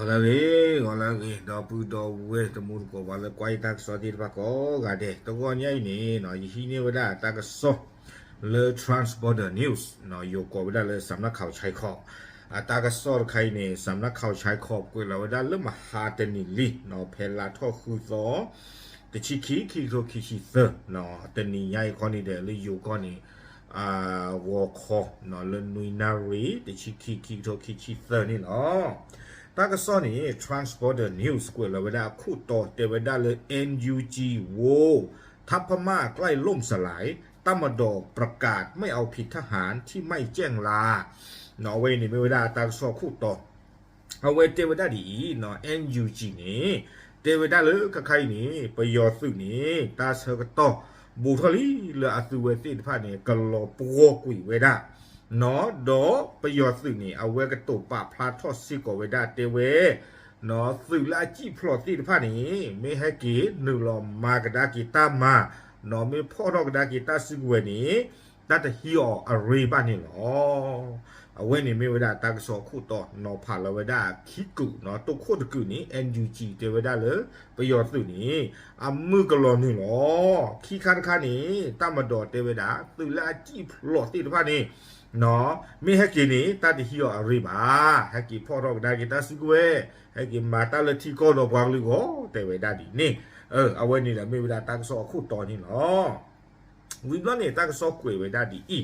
ဂီၤလၢအဂ့ၤ, ဂီၤလၢအဂ့ၤ ဒီပုၢ်ဒီဝဲၢ်တံၤသကိး ပှၤလၢကွၢ်ယတၢ်ကစီၣ်သ့ၣ်တဖၣ်ကိးဂၤဒဲး, တဂီၤညါအံၤန့ၣ် ယဟံးန့ၢ်ဝဲဒၣ်တၢ်ကစီၣ်လၢ Trans Border News, ယိၤကိးဝဲဒၣ်လၢ စၤမနၢ်ခးဆဲခီ, အတၢ်ကစီၣ်တခါအံၤန့ၣ် စၤမနၢ်ခးဆဲခီ ကွဲးလီၤဝဲဒၣ်လၢမဟါတနံၤလံ, ဖဲလါထီၣ်ဃုသီ တဆံခံ ခံကထိခံဆံသၢ, တနံၤညါအံၤခီန့ၣ်ဒီး လၢယိၤကီၢ်န့ၣ် ဂီၤခီ လၢနွံနၣ်ရံၣ် တဆံခံ ခံကထိခံဆံသၢန့ၣ်လီၤ. တၢ်ကစီၣ်န့ၣ် Trans Border News ကွဲးလီၤဝဲဒၣ်အခိၣ်တီတဲဝဲဒၣ်လၢ NUG ဝိ ทัพพม่าใกล้ล่มสลาย တပ်မတော်ประกาศไม่เอาผิดทหารที่ไม่แจ้งลา အဝဲအံၤန့ၣ်မ့ၢ်ဝဲဒၣ်တၢ်ကစီၣ်အခိၣ်တီ အဝဲတဲဝဲဒၣ်ဒ်အံၤ, NUG န့ၣ် တဲဝဲဒၣ်လၢခဲခါအံၤန့ၣ် ပယီၤသုးန့ၣ် တၢ်ဆၢကတီၢ်ဘူးထီၣ်လံလၢအသုဝဲသ့ၣ်တဖၣ်န့ၣ် ကလီၤပှီၢ်ကွံာ်ဝဲဒၣ်, ဒီးပယီၤသုးန့ၣ် အဝဲကတိၤပာ်ဖျါထီၣ်စ့ၢ်ကီးဝဲဒၣ် တဲဝဲ သုးလၢအစံၣ်ဖျိးသ့ၣ်တဖၣ်န့ၣ် မ့ၢ်ဟဲက့ၤနုာ်လီၤမၤကဒါက့ၤတၢ်မၤ, မ့ၢ်ဖီၣ်ထီၣ်ကဒါက့ၤတၢ်စုကဝဲၤန့ၣ် တၢ်တဟံးအီၤအရ့ဘၣ်န့ၣ်လီၤ. အဝဲန့ၣ်မ့ၢ်ဝဲဒၣ်တၢ်ကစီၣ်အခိၣ်တီ နီၤဖးလီၤဝဲဒၣ်ခံကုာ်, တိခိၣ်တကုာ်န့ၣ် NUG တဲဝဲဒၣ်လၢ ပယီၤသုးန့ၣ် အမုၢ်ကလီၤနုာ်လီၤ. ခံခါတခါန့ၣ် တပ်မတော် တဲဝဲဒၣ် သုးလၢအစံၣ်ဖျိးသ့ၣ်တဖၣ်န့ၣ် မ့ၢ်ဟဲက့ၤန့ၣ် တၢ်တဟံးအီၤအရ့ဘၣ်, ဟဲက့ၤဖီၣ်ထီၣ်ကဒါက့ၤတၢ်စုကဝဲၤ, ဟဲက့ၤမၤတၢ်လၢထံကီၢ်ဒီးပှၤကလုာ်အဂီၢ် တဲဝဲဒၣ်ဒ်န့ၣ်. အဝဲန့ၣ်ဒီးမ့ၢ်ဝဲဒၣ်တၢ်ကစီၣ်အခိၣ်တီန့ၣ်လီၤ. ဝံၤဘျီန့ၣ် တၢ်ကစီၣ်ကွဲးဝဲဒၣ်ဒ်အံ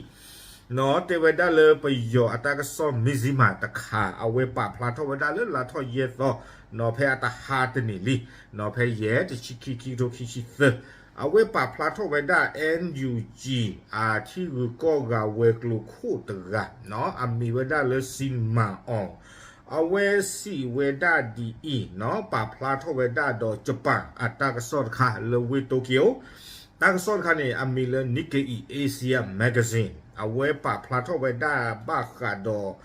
ၤ, တဲဝဲဒၣ်လၢပယီၤအတၢ်ကစီၣ် Mizzima တခါ အဝဲပာ်ဖျါထီၣ်ဝဲဒၣ်လၢလါထီၣ်ယဲၢ်သီ, ဖဲအတဟါတနံၤလံ, ဖဲယဲၢ် တဆံခံ ခံကထိခံဆံသၢ, အဝဲပာ်ဖျါထီၣ်ဝဲဒၣ် NUG အထံဂုၤကီၢ်ဂၤဝဲၤကျိၤခိၣ်တဂၤ, အမံၤဝဲဒၣ်လၢ စံမၤအီၣ်, အဝဲစံးဝဲဒၣ်ဒ်အံၤ, ပာ်ဖျါထီၣ်ဝဲဒၣ်ဒီး Japan အတၢ်ကစီၣ်တခါလၢဝ့ၢ် Tokyo, တၢ်ကစီၣ်တခါန့ၣ် အမံၤလၢ Nikkei Asia Magazine, အဝဲပာ်ဖျါထီၣ်ဝဲဒၣ်ဘၣ်ဃးဒီး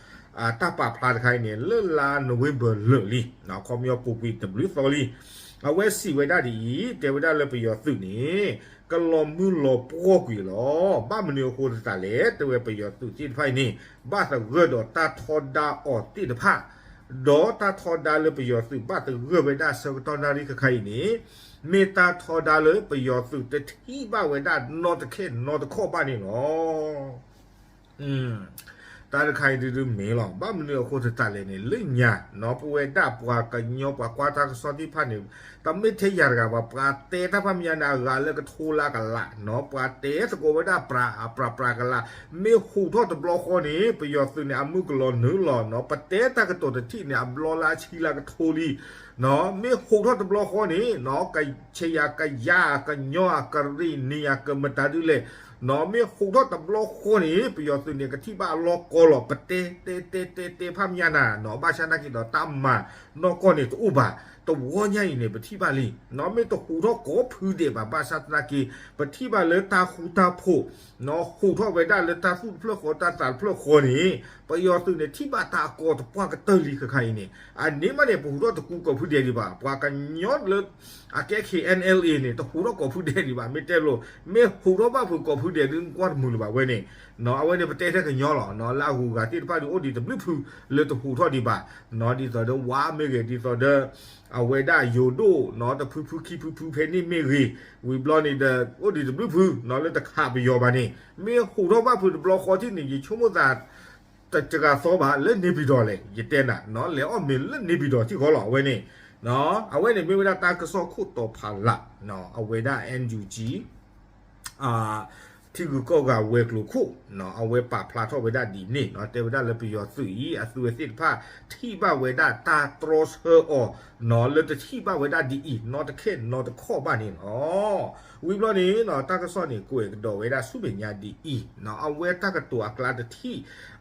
တၢ်ပာ်ဖျါတခါအံၤန့ၣ် လၢလါ November လၢာ်လံ, ခီပညီပူၤကွံာ်တဘျုးသီလံ. အဝဲစံးဝဲဒၣ်ဒ်အံၤ, တဲဝဲဒၣ်လၢပယီၤသုးန့ၣ် ကလီၤမုၢ်လီၤပှီၢ်ကွံာ်လီၤ. ဘၣ်မနုၤအဃိသတးလဲၣ်, တဲဝဲပယီၤသုးသ့ၣ်တဖၣ်အံၤန့ၣ် ဘၣ်သဂၢၢ်ဒီးတၢ်ထီဒါအီၤသ့ၣ်တဖၣ်, ဒီးတၢ်ထီဒါလၢပယီၤသုးဘၣ်သဂၢၢ်ဝဲဒၣ်ဆၢကတီၢ်နၣ်ရံၣ်ခဲခါအံၤန့ၣ် မ့ၢ်တၢ်ထီဒါလၢပယီၤသုးတထံၣ်ဘၣ်ဝဲဒၣ်နီတခဲနီတခီၣ်ဘၣ်န့ၣ်လီၤ. တၢ်တခါအံၤဒုဒုမ့ၢ်လီၤ. ဘၣ်မနုၤအဃိသတးလဲၣ်န့ၣ် လၢညါ ပဝဲဒၣ်ပှၤကညီပှၤကွၢ်တၢ်ကစီၣ်သ့ၣ်တဖၣ်န့ၣ် တမ့ၢ်ထဲယၤတဂၤဘၣ်, ပှၤတဲတၢ်ဖးမညါန့ၣ် အဂၤလၢကထိလၢအကလး, ပှၤတဲသကိးဝဲဒၣ်ပြးပြးပြးကလး, မ့ၢ်ဟူးထီၣ်တဘျီဃီန့ၣ် ပယီၤသုးန့ၣ် အမုၢ်ကလီၤနုာ်လီၤ, ပတဲတၢ်ကတိၤတထံၣ်န့ၣ် အဘျီလၢအဆံလၢကထိလံ, မ့ၢ်ဟူးထီၣ်တဘျီဃီန့ၣ် ကဆ့ယၤကယၤ ကညီအကရံၣ်နံၤအကမတၤဒ်လဲၣ်, မ့ၢ်ဟူးထီၣ်တဘျီဃီန့ၣ် ပယီၤသုးန့ၣ် ကထံၣ်ဘၣ်အလီၢ်ကီလီၤ. ပတဲတဲတဲတဲတဲဖးမညါနၤ, ဘၣ်ဆၣ်သနာ်က့ဒီး တၢ်မၤနီၢ်ကီၢ်န့ၣ်တအိၣ်ဘၣ်. တဝီညါအံၤန့ၣ် ပထံၣ်ဘၣ်လံ, မ့ၢ်တဟူးထီၣ်ကိးဖုဒဲးဘၣ်. ဘၣ်ဆၣ်သနာ်က့ ပထံၣ်ဘၣ်လၢတၢ်ဃူတၢ်ဖိး ဟူးထီၣ်ဝဲဒၣ်လၢတၢ်သူၣ်တဖျၢၣ်ဃီတၢ်သးတဖျၢၣ်ဃီန့ၣ် ပယီၤသုးန့ၣ် ထံၣ်ဘၣ်တၢ်အကီတပှၢ်ကတၢၢ်လံခဲခါအံၤန့ၣ်, အန့ၣ်မးန့ၣ် ပဟူးထီၣ်တကူကိးဖုဒဲးဒံးဘၣ်. ပှၤကညီလၢ အကဲ K N L A န့ၣ် တဟူးထီၣ်ကိးဖုဒဲးဒံးဘၣ်. မ့ၢ်တဲလိၤ မ့ၢ်ဟူးထီၣ်ဘၣ်ဖုးကိးဖုဒဲးဒုး ကွၢ်တမုာ်လၢၤဘၣ်ဝဲန့ၣ်, အဝဲန့ၣ်ပတဲထဲကညီလီၤ. လၢအဂုၤအဂၤသ့ၣ်တဖၣ်ဒုး အိၣ်ဒံးတဘျုးဖုလၢတဟူးထီၣ်ဒံးဘၣ်, ဒ်သိးဒီးဝါမ့ၢ်ဂ့ၤ ဒ်သိးဒီး အဝဲဒၣ်ယိၤဒိၣ် တဖုဖုခံဖုဖုဖဲန့ၣ်မ့ၢ်ဂ့ၤ, ဝံၤဘျီန့ၣ်ဒီး အိၣ်ဒံးတဘျုးဖု လၢတခးပယီၤဘၣ်န့ၣ် မ့ၢ်ဟူးထီၣ်ဘၣ်ဖုးတဘျီဃီထံၣ်န့ၣ် ယဆိကမိၣ်သး တစှၤသီဘၣ်လၢန့ၣ်ပံၤဒီးလဲၣ်, ယတဲနၤ လဲၤအီၣ်မ့ၤလၢန့ၣ်ပံၤဒီးထံၣ်ဃီလီၤ. အဝဲန့ၣ် အဝဲန့ၣ်မ့ၢ်ဝဲဒၣ်တၢ်ကစီၣ်ခိၣ်တီဖးလး, အဝဲဒၣ် N U G ထံဂုၤကီၢ်ဂၤဝဲၤကျိၤခိၣ် အဝဲပာ်ဖျါထီၣ်ဝဲဒၣ်ဒ်န့ၣ်, တဲဝဲဒၣ်လၢပယီၤသုးအံၤ အသုဝဲသ့ၣ်တဖၣ် ထံၣ်ဘၣ်ဝဲဒၣ်တၢ်တြီဆၢအီၤ လၢတထံၣ်ဘၣ်ဝဲဒၣ်ဒ်အံၤ နီတခဲနီတခီၣ်ဘၣ်န့ၣ်လီၤ. ဝံၤဘျီန့ၣ် တၢ်ကစီၣ်န့ၣ် ကွဲးကဒီးဝဲဒၣ်ဆူမဲာ်ညါဒ်အံၤ, အဝဲတၢ်ကတိၤအကျါတထံၣ်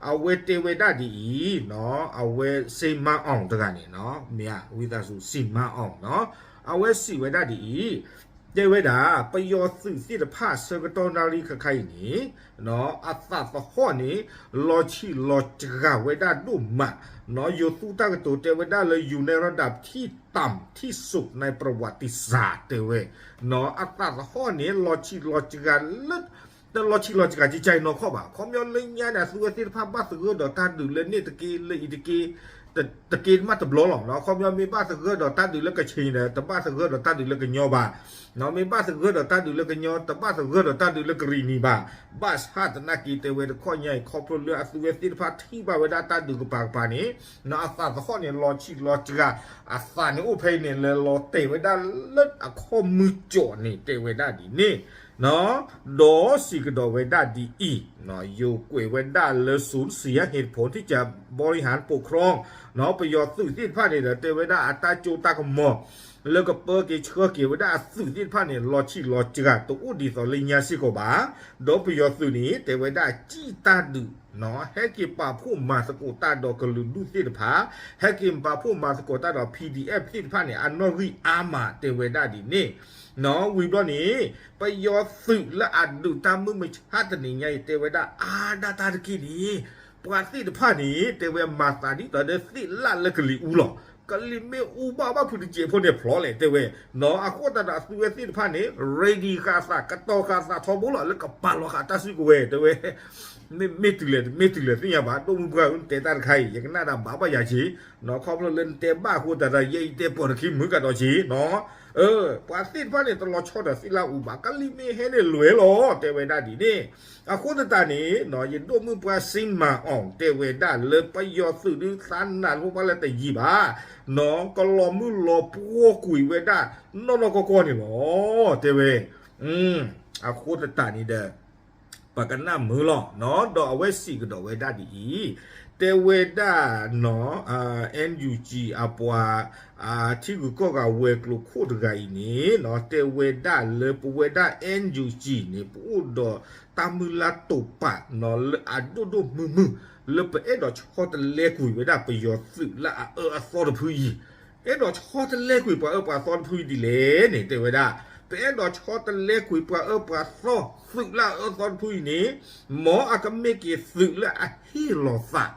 အဝဲတဲဝဲဒၣ်ဒ်အံၤ, အဝဲ စံမၤအီၣ် တဂၤန့ၣ် မ့ၢ်ဝံသးစူၤ စံမၤအီၣ် အဝဲစံးဝဲဒၣ်ဒ်အံၤ, တဲဝဲဒၣ် ပယီၤသုးသ့ၣ်တဖၣ်ဆၢကတီၢ်နၣ်ရံၣ်ခဲခါအံၤန့ၣ် အသးသဟီၣ်န့ၣ် လီၤဆံးလီၤစှၤဝဲဒၣ်ဒိၣ်မး, ယိၤသူတၢ်ကတိၤတဲဝဲဒၣ်လၢ ယူၤနဲရဒၣ် ထံၣ်တၢ်ထံၣ်စိး နဲပရဝးတံစၢ တဲဝဲ, အသးသဟီၣ်န့ၣ် လီၤဆံးလီၤစှၤလၢ တလီၤဆံးလီၤစှၤကကဲနီၢ်ခီၣ်ဘၣ်. ခီပညီလၢညါန့ၣ် အသုဝဲသ့ၣ်တဖၣ်ဘၣ်သဂၢၢ်ဒီးတၢ်ဒုးလၢန့ၣ်တက့ၢ် လၢအံၤတက့ၢ်, တက့ၢ်မးတဘျီလီၤ. အခီပညီမ့ၢ်ဘၣ်သဂၢၢ်ဒီးတၢ်ဒုးလၢကခ့ၣ်န့ၣ်ဒီး တဘၣ်သဂၢၢ်ဒီးတၢ်ဒုးလၢကညီဘၣ်. မ့ၢ်ဘၣ်သဂၢၢ်ဒီးတၢ်ဒုးလၢကညီ တဘၣ်သဂၢၢ်ဒီးတၢ်ဒုးလၢကရံၣ်နံၣ်ဘၣ်. ဘၣ်ဆၣ်သနာ်က့ တဲဝဲတခီညါအံၤ ခီဖျိလၢအသုဝဲသ့ၣ်တဖၣ်ထံၣ်ဘၣ်ဝဲဒၣ်တၢ်ဒုးကပၤကပၤန့ၣ် အသးသဟီၣ်န့ၣ် လီၤဆံးလီၤစှၤ, အသးန့ၣ်အိၣ်ဖဲအံၤန့ၣ် လဲၤလီၤတဲာ်ဝဲဒၣ်လၢအခီၣ်မုၢ်ကၠီၣ်န့ၣ် တဲဝဲဒၣ်ဒ်န့ၣ် ဒီးစံးကဒီးဝဲဒၣ်ဒ်အံၤ, ယိၤကွဲးဝဲဒၣ်လၢ ศูนย์เสียเหตุผลที่จะบริหารปกครอง ပယီၤသုးသ့ၣ်တဖၣ်န့ၣ်ဒီး တဲဝဲဒၣ်အတၢ်စိတၢ်ကမီၤ လၢကပၢက့ၤဆှၢက့ၤဝဲဒၣ်အသုးသ့ၣ်တဖၣ်န့ၣ် လီၤဆံးလီၤစှၤ တအိၣ်ဒ်သိးလၢညါစ့ၢ်ကီးဘၣ်. ဒီးပယီၤသုးန့ၣ် တဲဝဲဒၣ်စံၣ်တၢ်ဒုး ဟဲက့ၤပာ်ဖှိၣ်မၤသကိးတၢ်ဒီးကလုာ်ဒူၣ်သ့ၣ်တဖၣ်, ဟဲက့ၤပာ်ဖှိၣ်မၤသကိးတၢ်ဒီး PDF သ့ၣ်တဖၣ်န့ၣ် အနီၣ်ဂံၢ်အါမး တဲဝဲဒၣ်ဒ်န့ၣ် ဝံၤဘျီန့ၣ် ပယီၤသုးလၢအဒုးတၢ်မုၢ်မဆါတနံၤညါအံၤ တဲဝဲဒၣ်အါဒၣ်တၢ်တက့ၢ်န့ၣ် ပှၤသ့ၣ်တဖၣ်န့ၣ် တဲဝဲမၤသးဒ်သိးဒီးသ့ၣ်လၣ်လၢကလံၤအူလီၤ. ကလံၤမ့ၢ်အူဘၣ်ဘၣ်ဖုးတစဲးဖိန့ၣ်ဖျိးလဲၣ် တဲဝဲ အဃိသတးဒီးအသုဝဲသ့ၣ်တဖၣ်န့ၣ် ready ဃာ်သး ကတီၤဃာ်သးထီဘိလီၤ လၢကပာ်လီၤဃာ်တၢ်စုကဝဲၤ တဲဝဲ မ့ၢ်တုၤလဲၣ် မ့ၢ်တုၤလဲၣ်သ့ၣ်ညါဘၣ် ဒိၣ်မုၢ်ပှၢ်ဧၢ နတဲတၢ်တခါအံၤ ယကနၣ်ဒၣ်ဘၣ်ဘၣ်ယၤက့ၤ ခီဖျိလၢနတဲဘၣ်အဃိသတးဒီး ယဲအံၤတဲပိာ်တခံမုာ်ကဒီးက့ၤနီၤ ပှၤသ့ၣ်တဖၣ်န့ၣ် တလီၤဆီဒီးသ့ၣ်လၣ်အူဘၣ် ကလံၤမ့ၢ်ဟဲန့ၣ်လွဲၢ်လီၤ တဲဝဲဒၣ်ဒ်န့ၣ် အဃိသတးန့ၣ် ယဒိၣ်မုၢ်ပှၢ်စ့မၤအီၤ တဲဝဲဒၣ်လၢပယီၤသုးဒုးသးနးလၢပှၤလၢတယံၤဘၣ် ကလီၤမုၢ်လီၤပှီၢ်ကွံာ်ဝဲဒၣ် နီၢ်နီၢ်ကီၢ်ကီၢ်န့ၣ်လီၤ တဲဝဲ အဃိသတးန့ၣ်ဒီး ပကနၣ်မုာ်လီၤ ဒီးအဝဲစံးကဒီးဝဲဒၣ်ဒ်အံၤ တဲဝဲဒၣ် NUG အပှၤ ထံဂုၤကီၢ်ဂၤဝဲၤကျိၤခိၣ်တဂၤအံၤန့ၣ် တဲဝဲဒၣ်လၢပဝဲဒၣ် NUG န့ၣ် ပအိၣ်ဒီးတၢ်မုၢ်လၢ်တိာ်ပာ် လၢအဒိၣ်ဒိၣ်မုၢ်မုၢ် လၢပအဲၣ်ဒိးဆီတလဲကွံာ်ဝဲဒၣ်ပယီၤသုးလၢအအၢအသီတဖုအံၤ အဲၣ်ဒိးဆီတလဲကွံာ်ပှၤအၢပှၤသီတဖုအံၤဒ်လဲၣ်န့ၣ် တဲဝဲဒၣ် ပအဲၣ်ဒိးဆီတလဲကွံာ်ပှၤအၢပှၤသီသုးလၢအအၢသီတဖုအံၤန့ၣ် မ်အကမ့ၢ်က့ၤသုးလၢအဟ့ၣ်လီၤသး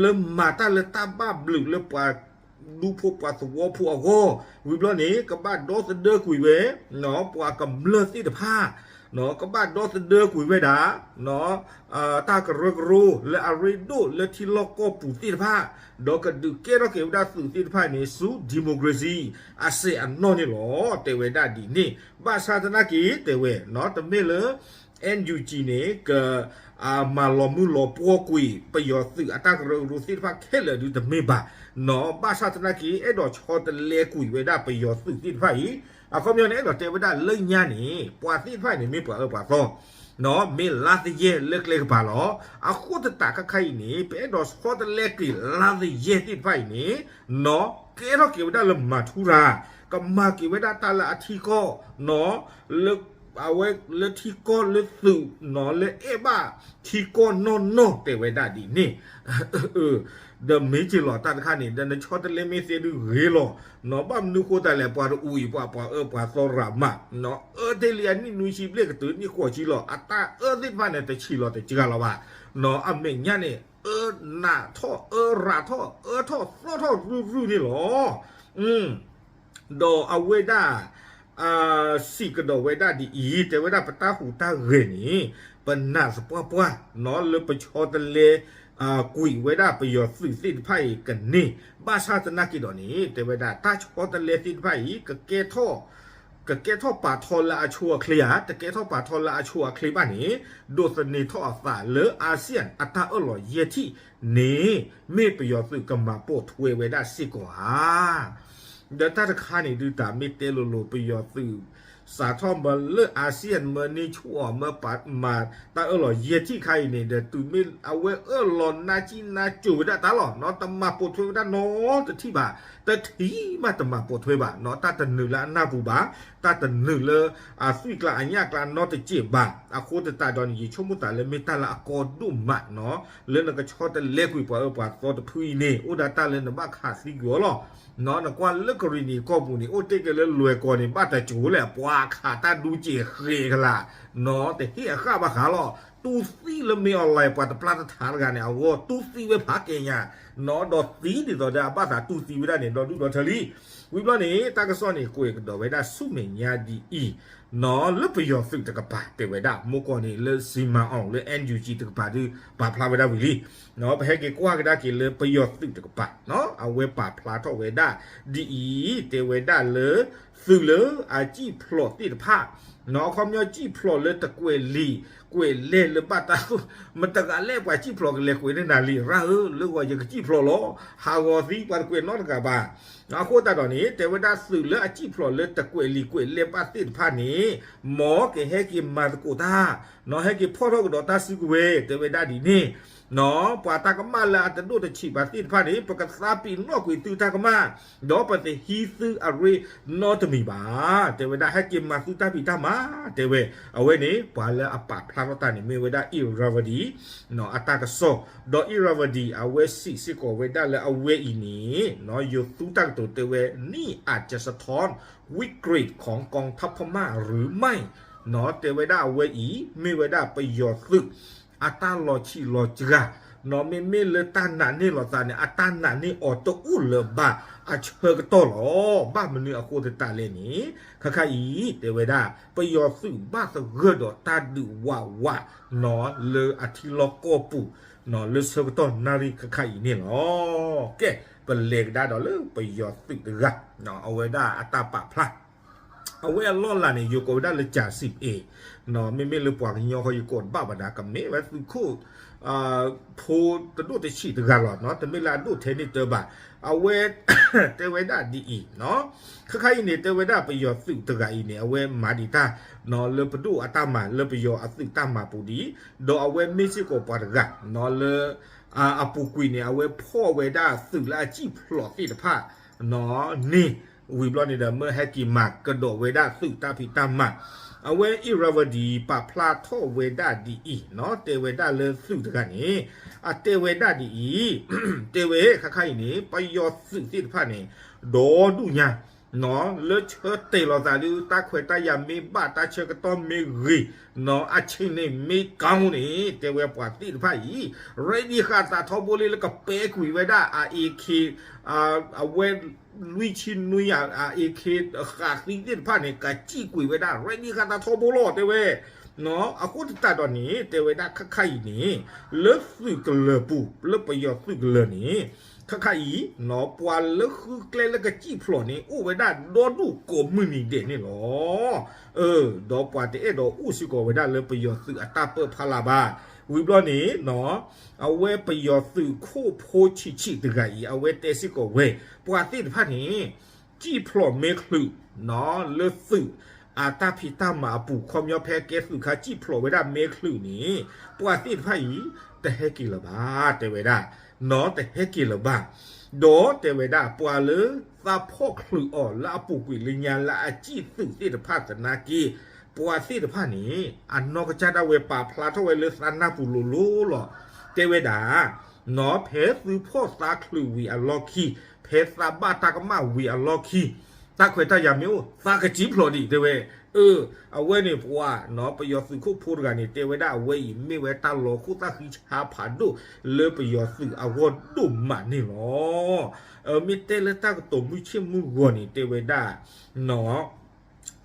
လၢမၤတၢ်လၢတၢ်ဘၣ်ဘျုးလၢပှၤဒူဖိပှၤသဝီဖိအဂီၢ် ဝံၤဘျီန့ၣ် ကဘၣ်ဒီသဒၢကွံာ်ဝဲ ပှၤကမျၢၢ်သ့ၣ်တဖၣ် ကဘၣ်ဒီသဒၢကွံာ်ဝဲဒၣ် တၢ်ကရၢကရိလၢအရ့ဒိၣ်လၢထံလီၢ်ကီၢ်ပူၤသ့ၣ်တဖၣ် ဒီးကဒုးကဲထီၣ်က့ၤဝဲဒၣ်သုးသ့ၣ်တဖၣ်န့ၣ် ဆူ democracy အစဲးအနီၢ်န့ၣ်လီၤ တဲဝဲဒၣ်ဒ်န့ၣ် ဘၣ်ဆၣ်သနာ်က့ တဲဝဲ တမ့ၢ်လၢ NUG န့ၣ် က မၤလီၤမုၢ်လီၤပှီၢ်ကွံာ် ပယီၤသုးအတၢ်ကရၢကရိသ့ၣ်တဖၣ်ခဲလၢာ်ဒုးတမ့ၢ်ဘၣ် ဘၣ်ဆၣ်သနာ်က့ အဲၣ်ဒိးဆီတလဲကွံာ်ဝဲဒၣ်ပယီၤသုးသ့ၣ်တဖၣ်အံၤ အခီပညီန့ၣ် အဲၣ်ဒိးတဲဝဲဒၣ်လၢညါန့ၣ် ပှၤသ့ၣ်တဖၣ်အံၤန့ၣ် မ့ၢ်ပှၤအၢပှၤသီ မ့ၢ်လါသယဲၢ်လၢကျဲကပၤလီၤ. အဃိသတးခဲခါအံၤန့ၣ် ပအဲၣ်ဒိးဆီတလဲက့ၤလါသယဲၢ်သ့ၣ်တဖၣ်အံၤန့ၣ် ကဲထီၣ်က့ၤဝဲဒၣ်လၢမၤထူရၤ ကမၤက့ၤဝဲဒၣ်တၢ်လၢအထံကီၢ် လၢ အဝဲလၢထံကီၢ်လၢသုး လၢအဲၣ်ဘၣ်ထံကီၢ်နီၢ်နီၢ် တဲဝဲဒၣ်ဒ်န့ၣ် ဒီးမ့ၢ်က့ၤလီၤတၢ်တခါန့ၣ် ဒီးနဆီတလဲမ့ၢ်သ့ဒုးဂ့ၤလီၤ ဘၣ်မနုၤဃိသတးလဲၣ် ပှၤတအူအံၤ ပှၤပှၤအၢပှၤသီရၤမး အၢတ့ၢ်လံအနံၣ်နွံဆံဘျဲၣ်ကတုၤနံၣ်ဃိးဆံလီၤ အတၢ်အၢသ့ၣ်တဖၣ်န့ၣ် တဆံးလီၤတစှၤလီၤဘၣ် အမဲာ်ညါန့ၣ် အၢနးထီၣ် အၢရၤထီၣ် အၢထီၣ်သီထီၣ်ရုၢ်ရုၢ်န့ၣ်လီၤ. ဒီးအဝဲဒၣ် စံးကဒီးဝဲဒၣ်ဒ်အံၤ တဲဝဲဒၣ်ပတၢ်ဟူးတၢ်ဂဲၤန့ၣ် ပနာ်သပှၢ်ပှၢ် လၢပဆီတလဲ ကွံာ်ဝဲဒၣ်ပယီၤသုးသ့ၣ်တဖၣ်အံၤကန့ၢ် ဘၣ်ဆၣ်သနာ်က့ဒီးန့ၣ် တဲဝဲဒၣ်တၢ်ဆီတလဲသ့ၣ်တဖၣ်အံၤ ကကဲထီၣ် ကကဲထီၣ်ပာ်ထီလၢအဆိအချ့ဧါ တကဲထီၣ်ပာ်ထီလၢအဆိအချ့ဘၣ်န့ၣ် ဒိးသန့ၤထီၣ်အသးလၢ ASEAN အတၢ်အၢၣ်လီၤယဲၢ်ထံၣ်န့ၣ် မ့ၢ်ပယီၤသုးကမၤပိာ်ထွဲဝဲဒၣ်စ့ၢ်ကီးဧါ ဒီးတၢ်တခါန့ၣ်ဒုးတၢ်မ့ၢ်တဲလိၤလိၤ ပယီၤသုး စးထီၣ်မၢလၢ ASEAN မၢန့ၢ်ဆူၣ်အီၤ မၢပာ်မၤတၢ်အၢၣ်လီၤယဲၢ်ထံၣ်ခါအံၤန့ၣ်ဒီး တုၤမ့ၢ်အဝဲအၢၣ်လီၤနါကံၣ်နါကိၤဝဲဒၣ်တၢ်လီၤ တမၤပိာ်ထွဲဝဲဒၣ်နီတထံၣ်ဘၣ် တထံၣ်မးတမၤပိာ်ထွဲဘၣ် တၢ်တနုာ်လၢအနၢ်ပူၤဘၣ် တၢ်တနုာ်လၢ အသွံၣ်ကျါအညၣ်ကျါနီတစဲးဘၣ် အဃိသတးဒီးန့ၣ် ယဆိကမိၣ်သးလၢမ့ၢ်တၢ်လၢအကီဒိၣ်မးနီၤ လၢနကဆီတလဲကွံာ်ပှၤအၢပှၤသီတဖုအံၤန့ၣ် အိၣ်ဒၣ်တၢ်လၢနဘၣ်ခးသံကွံာ်အီၤလီၤ. နကွၢ်လၢကရံၣ်နံၤကီၢ်ပူၤန့ၣ် အိၣ်တ့ၢ်က့ၤလၢလွဲၢ်ကီၢ်န့ၣ် ဘၣ်တကၠိၤလဲၣ် ပှၤခးတၢ်ဒူက့ၤဃဲၤကလာ် တဟ့ၣ်အဃၣ်ဘၣ်ဃးလီၤ. တူၢ်သံလၢမ့ၢ်အီၣ်လဲၣ် ပှၤတပျၢ်တထါတဂၤန့ၣ် အဂီၢ်တူၢ်သံဝဲဖးကဲညါ, နီၢ်ဒီးသံဒ်သိးဒီးအဘၣ်သးတူၢ်သံဝဲဒၣ်န့ၣ် ဒီဒူၣ်ဒီထၢလံ. ဝံၤဘျီန့ၣ် တၢ်ကစီၣ်န့ၣ် ကွဲးကဒီးဝဲဒၣ်ဆူမဲာ်ညါဒ်အံၤ, နီၢ်လၢပယီၤသုးတကပၤ တဲဝဲဒၣ် မ့ၢ်ကီၢ်န့ၣ်လၢ စံမၤအီၤ လၢ NUG တကပၤဒုး ပာ်ဖျါဝဲဒၣ်ဝံၤလံ. ပဟဲက့ၤကွၢ်ကဒါက့ၤလၢပယီၤသုးတကပၤ အဝဲပာ်ဖျါထီၣ်ဝဲဒၣ်ဒ်အံၤ, တဲဝဲဒၣ်လၢ သုးလၢအစံၣ်ဖျိးသ့ၣ်တဖၣ်, နီၢ်အခီပညီစံၣ်ဖျိးလၢတကွဲးလံာ် ကွဲးလဲၢ်လၢဘၣ်တၢ်, မတဂၤလဲၣ်ပှၤစံၣ်ဖျိးကလဲၤကွဲးန့ၢ်နၤလံ, ရၢ်ဧၢ, လၢဂီၤယကစံၣ်ဖျိးလီၤ, ဟးဂီၤသံပှၤတကွဲးနီတဂၤဘၣ်. အဃိသတးဒီးန့ၣ် တဲဝဲဒၣ်သုးလၢအစံၣ်ဖျိးလၢ တကွဲးလံာ်ကွဲးလဲၢ်ဘၣ်သ့ၣ်တဖၣ်န့ၣ်, မ်ကဟဲက့ၤမၤသကိးတၢ်, နီၢ်ဟဲက့ၤဖီၣ်ထီၣ်ကဒီးတၢ်စုကဝဲၤ တဲဝဲဒၣ်ဒ်န့ၣ်, နီၢ် ပှၤတၢ်ကမၣ်လၢအတဒိၣ်တဆံးဘၣ်သ့ၣ်တဖၣ်န့ၣ် ပကသးပ့ၤနီၣ်ကွံာ်သုတၢ်ကမၣ်, ဒီးပတဟံးသုအရ့နီတမံၤဘၣ်, တဲဝဲဒၣ် ဟဲက့ၤမၤသုတၢ်ဖံးတၢ်မၤ, တဲဝဲ, အဝဲန့ၣ်ပှၤလၢအပာ်ဖျါထီၣ်တၢ်န့ၣ် မ့ၢ်ဝဲဒၣ် Irrawaddy နီၢ် အတၢ်ကစီၣ်, ဒီး Irrawaddy အဝဲစံးစ့ၢ်ကီးဝဲဒၣ်လၢအဝဲအံၤန့ၣ်, နီၢ် ယိၤသူတၢ်ကတိၤတဲဝဲ นี่อาจจะสะท้อน วิกฤตของกองทัพพม่าหรือไม่ နီၢ် တဲဝဲဒၣ်အဝဲအံၤ မ့ၢ်ဝဲဒၣ်ပယီၤသုး အတၢ်လီၤဆံးလီၤစှၤ, နီၢ် မ့မ့ၢ်လၢတၢ်နာ်န့ၢ်လီၤသးန့ၣ် အတၢ်နာ်န့ၢ်အီၤတအိၣ်လၢၤဘၣ်အဆၢကတီၢ်လီၤ. ဘၣ်မနုၤအဃိသတးလဲၣ်န့ၣ်, ခါခါအံၤ တဲဝဲဒၣ် ပယီၤသုးဘၣ်သဂၢၢ်ဒီးတၢ်ဒုးဝးဝး နီၢ် လၢအထံလီၢ်ကီၢ်ပူၤ, နီၢ် လၢဆၢကတီၢ်နၣ်ရံၣ်ခါခါအံၤန့ၣ်လီၤ. ကဲ, ပလဲၤကဒါဒီးလၢပယီၤသုးတဂၤ, နီၢ် အဝဲဒၣ်အတၢ်ပာ်ဖျါ အဝဲအလီၢ်လၤန့ၣ် ယကိးဝဲဒၣ်လၢ ကြာစံပ့, နီၢ် မ့မ့ၢ်လၢပှၤကညီဃီယကိးတဘၣ်ဘၣ်ဒၣ် ကမ့ၢ်ဝဲသုးခိၣ် ဖိတဒိၣ်တဆံးတဂၤလီၤ, နီၢ် တမ့ၢ်လၢအဒိၣ်ထဲန့ၣ်တၢ်ဘၣ်. အဝဲ တဲဝဲဒၣ်ဒ်အံၤ, နီၢ် ခါခါအံၤန့ၣ် တဲဝဲဒၣ်ပယီၤသုးတဂၤအံၤန့ၣ် အဝဲမၤဒံးတၢ်, နီၢ် လၢပဒိၣ်အတၢ်မၤ လၢပယီၤအသုးတၢ်မၤပူၤဒံး, ဒီးအဝဲမ့ၢ်စ့ၢ်ကီးပှၤတဂၤ, နီၢ် လၢ အပူၤကွံာ်န့ၣ် အဝဲဖီၣ်ဝဲဒၣ်သုးလၢအစံၣ်ဖျိးသ့ၣ်တဖၣ်, နီၢ် န့ၣ်, ဝံၤဘျီန့ၣ်ဒီး မၢဟဲက့ၤမၤကဒီးဝဲဒၣ်သုးတၢ်ဖံးတၢ်မၤ, အဝဲ Irrawaddy ပာ်ဖျါထီၣ်ဝဲဒၣ်ဒ်အံၤ, နီၢ် တဲဝဲဒၣ်လၢသုးတဂၤန့ၣ်, အတဲဝဲဒၣ်ဒ်အံၤ, တဲဝဲ ခါခါအံၤန့ၣ် ပယီၤသုးသ့ၣ်တဖၣ်န့ၣ် ဒီဒူၣ်ညါ, နီၢ် လၢဆၢတဲာ်လီၤသးဒုး တၢ်ခွဲးတၢ်ယာ်မ့ၢ်ဘၣ် တၢ်ဆၢကတီၢ်မ့ၢ်ဂ့ၤ, နီၢ် အဆ့ၣ်န့ၣ်မ့ၢ်ကီန့ၣ် တဲဝဲပှၤသ့ၣ်တဖၣ်အံၤ ready ဃာ်သးထီဘိလံ လၢကပဲကွံာ်ဝဲဒၣ်အ AK, အဝဲ လွံၢ်ဆံနွံ အ AK ဃာ်သံသ့ၣ်တဖၣ်န့ၣ် ကစံၣ်ကွံာ်ဝဲဒၣ် ready ဃာ်သးထီဘိလီၤ တဲဝဲ. နီၢ် အဃိသတးဒီးန့ၣ် တဲဝဲဒၣ်ခါခါအံၤန့ၣ် လၢသုးကလၢၤပူၤ လၢပယီၤသုးကလၢၤန့ၣ် ခါခါအံၤ နီၢ် ပှၤလၢဃုကျဲလၢကစံၣ်ဖျိးန့ၣ် အိၣ်ဝဲဒၣ်ဒီဒူၣ်ကိးမုၢ်နံၤဒဲးန့ၣ်လီၤ. အၢ ဒီးပှၤတအဲၣ်ဒိးအိၣ်စ့ၢ်ကီးဝဲဒၣ်လၢပယီၤသုးအတၢ်ပၢဖီလာ်ဘၣ်. ဝံၤဘျီန့ၣ် နီၢ် အဝဲပယီၤသုးခိၣ်ဖိဆံးဆံးတဂၤအံၤ အဝဲတဲစ့ၢ်ကီးဝဲ ပှၤသ့ၣ်တဖၣ်န့ၣ် စံၣ်ဖျိးမ့ၢ်ချုး နီၢ် လၢသုးအတၢ်ဖံးတၢ်မၤအပူၤ ခီပညီဖဲကဲသုးခါ စံၣ်ဖျိးဝဲဒၣ်မ့ၢ်ချုးန့ၣ် ပှၤသ့ၣ်တဖၣ်အံၤ တဟဲက့ၤလၢၤဘၣ် တဲဝဲဒၣ်, နီၢ် တဟဲက့ၤလၢၤဘၣ်. ဒီးတဲဝဲဒၣ် ပှၤလၢသးဖီၣ်ချုးအီၤလၢအပူၤကွံာ်လၢညါလၢအစံၣ်သုးသ့ၣ်တဖၣ်သနာ်က့ ပှၤသ့ၣ်တဖၣ်န့ၣ် အနီၢ်ကစၢ်ဒၣ်ဝဲပာ်ဖျါထီၣ်ဝဲလၢသးနၢ်ပူၤလိၤလိၤလီၤ. တဲဝဲဒၣ် နီၢ် ဖဲသုဖီၣ်သးချုးဝံၤအလီၢ်ခံ, ဖဲသးဘၣ်တၢ်ကမၣ်ဝံၤအလီၢ်ခံ, တၢ်ခွဲးတၢ်ယာ်မ့ၢ်အိၣ် သးကစံၣ်ဖျိးဒံး တဲဝဲ. အၢ အဝဲန့ၣ်ပှၤ နီၢ် ပယီၤသုးခိၣ်ဖိတဂၤန့ၣ် တဲဝဲဒၣ်အဝဲအံၤ မ့ၢ်ဝဲတၢ်လီၤခိၣ်သၣ်ဃံဆါဖးဒိၣ် လၢပယီၤသုးအဂီၢ်ဒိၣ်မးန့ၣ်လီၤ. အၢ မ့ၢ်တဲလၢတၢ်ကတိၤမုၢ်ဆ့ၣ်မုၢ်ဂီၤန့ၣ် တဲဝဲဒၣ် နီၢ်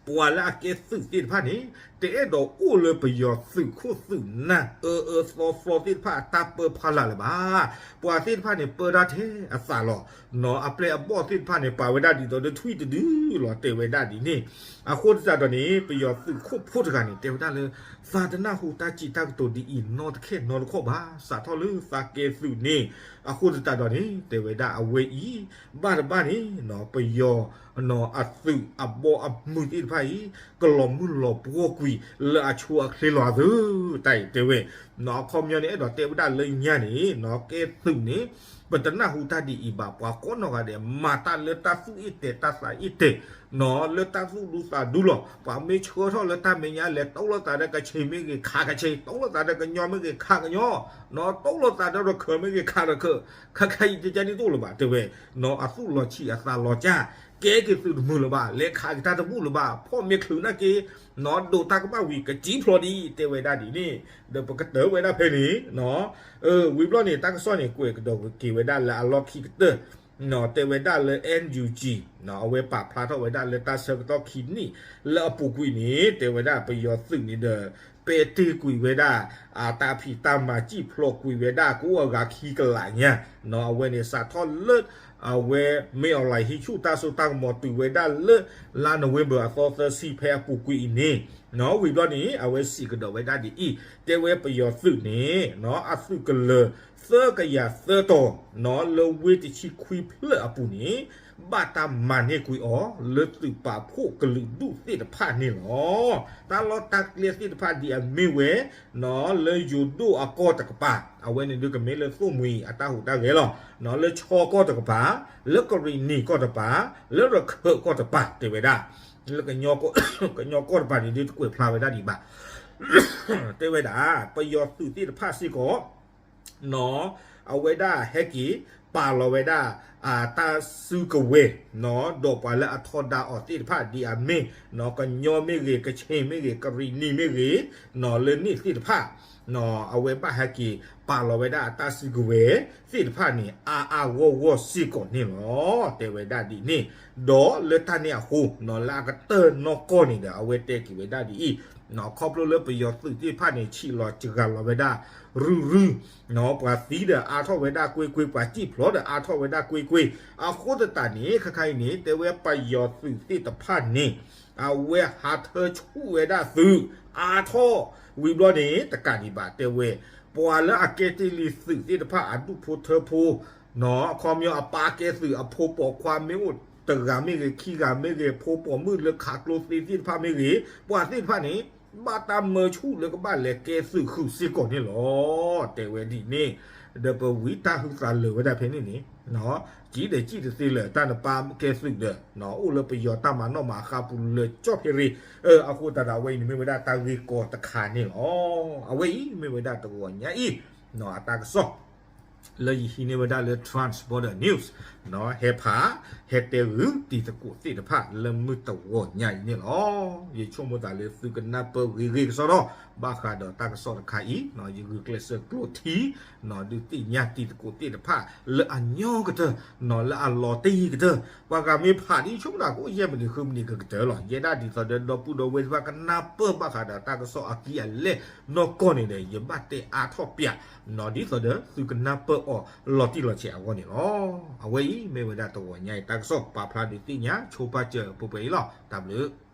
ပှၤလၢအကဲသုးသ့ၣ်တဖၣ်န့ၣ် တအဲၣ်ဒိးအိၣ်လၢပယီၤသုးခိၣ်သုးနၢ် အၢအၢသီသီသ့ၣ်တဖၣ်အတၢ်ပၢဖီလာ်လၢၤဘၣ်. ပှၤသ့ၣ်တဖၣ်န့ၣ် ပၢတၢ်ထဲအသးလီၤ. နီၢ် အပျဲၢ်အဘီၣ်သ့ၣ်တဖၣ်န့ၣ် ပာ်ဝဲဒၣ်ဒ်သိးဒီးထွံၣ်တဒုလီၤ တဲဝဲဒၣ်ဒ်န့ၣ်. အဃိသတးဒီးန့ၣ် ပယီၤသုးခိၣ်ဖိတဂၤန့ၣ် တဲဝဲဒၣ်လၢ သးတနၢ်ဟူတၢ်စံးတၢ်ကတိၤဒ်အံၤ နီတခဲနီတခီၣ်ဘၣ်. စးထီၣ်လၢသးကဲသုးန့ၣ် အဃိသတးဒီးန့ၣ် တဲဝဲဒၣ်အဝဲအံၤ ဘၣ်တဘၣ်န့ၣ် နီၢ် ပယီၤ နီၢ် အသုးအဘီအမုၢ်သ့ၣ်တဖၣ်အံၤ ကလီၤမုၢ်လီၤပှီၢ်ကွံာ်လၢအဆိအချ့လီၤအသုး တၢ်အံၤတဲဝဲ. နီၢ် အခီပညီန့ၣ် အဲၣ်ဒိးတဲဝဲဒၣ်လၢညါန့ၣ် နီၢ် ကဲသုးန့ၣ် ပတနၢ်ဟူတၢ်ဒ်အံၤဘၣ်, ပှၤကိးနီၢ်ဂၤဒဲး မၤတၢ်လၢတၢ်သူၣ်အ့ၣ်တဲာ်တၢ်သးအ့ၣ်တဲာ်, လၢတၢ်သူၣ်ဒူသးဒူလီၤ. ပှၤမ့ၢ်ဆှၢထီၣ်လၢတၢ်မဲာ်ညါလဲၤ တိလိာ်သးဒီးကဆ့ၣ်မ့ၢ်ဂ့ၤ ခးကဆ့ၣ်, တိလိာ်သးဒီးကညီမ့ၢ်ဂ့ၤ ခးကညီ, တိလိာ်သးဒီးရခၢၣ်မ့ၢ်ဂ့ၤ ခးရခၢၣ်, ခဲခါအံၤတကဲဒ်သိးလၢၤဘၣ် တဲဝဲ, အသူၣ်လီၤဆံးအသးလီၤစၢ်, ကဲက့ၤသုးတမုာ်လၢၤဘၣ်, လဲၤခးက့ၤတၢ်တဘူၣ်လၢၤဘၣ်, ဖီၣ်မ့ၢ်ချုးနာ်က့ ဒိးတၢ်ကဘၣ်ဝံၤ ကစံၣ်ဖျိးဒ်အံၤ တဲဝဲဒၣ်ဒ်န့ၣ်, ဒီးပကတၢၢ်ဝဲဒၣ်ဖဲန့ၣ် ဝံၤဘျီန့ၣ် တၢ်ကစီၣ်န့ၣ်ကွဲးကဒီးက့ၤဝဲဒၣ်လၢအလီၢ်ခံကတၢၢ်, တဲဝဲဒၣ်လၢ NUG အဝဲပာ်ဖျါထီၣ်ဝဲဒၣ်လၢတၢ်ဆၢကတီၢ်ခံနံၣ်လၢအပူၤကွံာ်န့ၣ် တဲဝဲဒၣ်ပယီၤသုးန့ၣ်ဒီး ပဲာ်တ့ၢ်ကွံာ်ဝဲဒၣ် အတၢ်ဖံးတၢ်မၤ စံၣ်ဖျိးကွံာ်ဝဲဒၣ် ကအိၣ်အဂၤခံကလးညါ, အဝဲန့ၣ်စးထီၣ်လၢ အဝဲ မင်းအောင်လှိုင် ဟံးဆူၣ်တၢ်စိတၢ်ကမီၤတုၤဝဲဒၣ်လၢ လါနိၣ်ဝ့ဘၢၣ်အသီသၢဆံဖဲအပူၤကွံာ်အံၤန့ၣ်, ဝံၤဘျီန့ၣ် အဝဲစံးကဒီးဝဲဒၣ်ဒ်အံၤ, တဲဝဲပယီၤသုးန့ၣ် အသုးကလၢၤသၢကယၤသၢတီၤ လၢဝ့ၢ်တဆံခွံဖျၢၣ်အပူၤန့ၣ် ဘၣ်တၢ်မၤန့ၢ်ကွံာ်အီၤ လၢသုးပာ်ဖှိၣ်ကလုာ်ဒူၣ်သ့ၣ်တဖၣ်န့ၣ်လီၤ. တၢ်လီၢ်တၢ်ကျဲသ့ၣ်တဖၣ်ဒ်အမ့ၢ်ဝဲ လၢယိၤဒိၣ်အကီၢ်တကပၤ, အဝဲန့ၣ်ဒုးကမ့ၢ်လၢသိၣ်မှံအတၢ်ဟူးတၢ်ဂဲၤလီၤ. လၢခၠ့ၣ်ကီၢ်တကပၤ, လၢကရံၣ်နံၣ်ကီၢ်တကပၤ, လၢရခၢၣ်ကီၢ်တကပၤ တဲဝဲဒၣ်, လၢ ကညီကီၢ်တပၤန့ၣ်ဒုးတကွဲးဖျါဝဲဒၣ်ဒံးဘၣ် တဲဝဲဒၣ် ပယီၤသုးသ့ၣ်တဖၣ်စ့ၢ်ကီး အဝဲဒၣ်ဟဲက့ၤပာ်လီၤဝဲဒၣ် တၢ်စုကဝဲၤ ဒီးပှၤလၢအထီဒါအီၤသ့ၣ်တဖၣ်ဒ်အမ့ၢ် ကညီမ့ၢ်ဂ့ၤ, ကခၠ့ၣ်မ့ၢ်ဂ့ၤ, ကရံၣ်နံၣ်မ့ၢ်ဂ့ၤ, လၢန့ၣ်သ့ၣ်တဖၣ် အဝဲဘၣ်ဟဲက့ၤပာ်လီၤဝဲဒၣ်အတၢ်စုကဝဲၤသ့ၣ်တဖၣ်န့ၣ် အါအါဂီၢ်ဂီၢ်စ့ၢ်ကီးန့ၣ်လီၤ. တဲဝဲဒၣ်ဒ်န့ၣ်, ဒီးလၢတၢ်န့ၣ်အဃိ လၢအကတၢၢ်နီၢ်ကီၢ်န့ၣ်ဒီး အဝဲတဲက့ၤဝဲဒၣ်ဒ်အံၤ, ခီဖျိလၢပယီၤသုးသ့ၣ်တဖၣ်န့ၣ် ဆံးလီၤစှၤလီၤဝဲဒၣ် ရုၢ်ရုၢ် ပှၤသံဒီးအါထီၣ်ဝဲဒၣ်ကွ့ၢ်ကွ့ၢ်, ပှၤစံၣ်ဖျိးဒီးအါထီၣ်ဝဲဒၣ်ကွ့ၢ်ကွ့ၢ်, အဃိသတးန့ၣ် ခဲခါအံၤန့ၣ် တဲဝဲပယီၤသုးသ့ၣ်တဖၣ်န့ၣ် အဝဲဟးထၢဆူၣ်ဝဲဒၣ်သုး အါထီၣ် ဝံၤဘျီန့ၣ် တကးဒံးဘၣ် တဲဝဲ ပှၤလၢအကဲတ့ၢ်လံသုးသ့ၣ်တဖၣ်အဒူၣ်ဖိထၢဖိ အခီပညီအပၢ်ကဲသုးအဖိပိာ်ခွါမ့ၢ်အိၣ်တဂၤမ့ၢ်ဂ့ၤ ခံဂၤမ့ၢ်ဂ့ၤ ဖိပိာ်မုၣ်လၢခးကျိသ့သ့ၣ်တဖၣ်မ့ၢ်ဂ့ၤ ပှၤသ့ၣ်တဖၣ်န့ၣ် ဘၣ်တၢ်မၢဆူၣ်လၢကဘၣ်လဲၤကဲသုးဃုာ်စ့ၢ်ကီးန့ၣ်လီၤ. တဲဝဲဒ်န့ၣ်, ဒီးပဝံတၢ်ဟုသးလၢာ်ဝဲဒၣ်ဖဲန့ၣ်န့ၣ် စံးဒီးစံးတသ့လၢာ် တၢ်နပၢ်ကဲသုးဒီး အိၣ်လၢပယီၤတၢ်မၤနီၣ်မၤဃါပူၤလၢာ်ကၠီၣ်ဖဲရ့ၣ်, အဃိသတးဒီး အဝဲအံၤန့ၣ်မ့ၢ်ဝဲဒၣ်တၢ်ဂ့ၢ်ကီတခါန့ၣ်လီၤ. အဝဲအံၤမ့ၢ်ဝဲဒၣ်တဂီၤညါအံၤ အတၢ်ကစီၣ် လၢယဟံးန့ၢ်ဝဲဒၣ်လၢ Trans Border News ဟဲဖး ဟဲတဲဂုာ်တံၤသကိးသ့ၣ်တဖၣ်လၢမုၢ်တဂီၤညါအံၤန့ၣ်လီၤ. ယဆိကမိၣ်သးလၢသုကနၢ်ပၢၢ်ဂ့ၤဂ့ၤကစီဒီ ဘၣ်ဃးဒီးတၢ်ကစီၣ်တခါအံၤ ယဂုာ်ကျဲးစၢးကျိထံ ဒုးသ့ၣ်ညါတံၤသကိးသ့ၣ်တဖၣ်လၢအညီကတၢၢ် လၢအလီၤတံၢ်ကတၢၢ် ပှၤဂၤမ့ၢ်ဖးဒ်ဆိကမိၣ်တၢ်ကအိၣ်ယဲၢ်မံးနံးဃုမံးနံးကကတၢၢ်လီၤ. ယဲဒၣ်ဒ်သိးဒီးဒီပုၢ်ဒီဝဲၢ်တဖၣ်ကနၢ်ပၢၢ်ဘၣ်ဃးဒီးတၢ်ကစီၣ်အကံအလဲၢ်နီၢ်ကီၢ်န့ၣ်ဒီး ယဘၣ်တဲအါထီၣ်ပၠး ဒ်သိးဒီးသုကနၢ်ပၢၢ်အီၤလီၤတံၢ်လီၤဆဲးအဂီၢ်န့ၣ်လီၤ. အဝဲအံၤမ့ၢ်ဝဲဒၣ်တဂီၤညါအံၤ တၢ်ကစီၣ်ပာ်ဖျါဒုးသ့ၣ်ညါ ဆိပာ်စၢၤပှဲၤပှဲၤအံၤလီၤ. တၢ်ဘျုး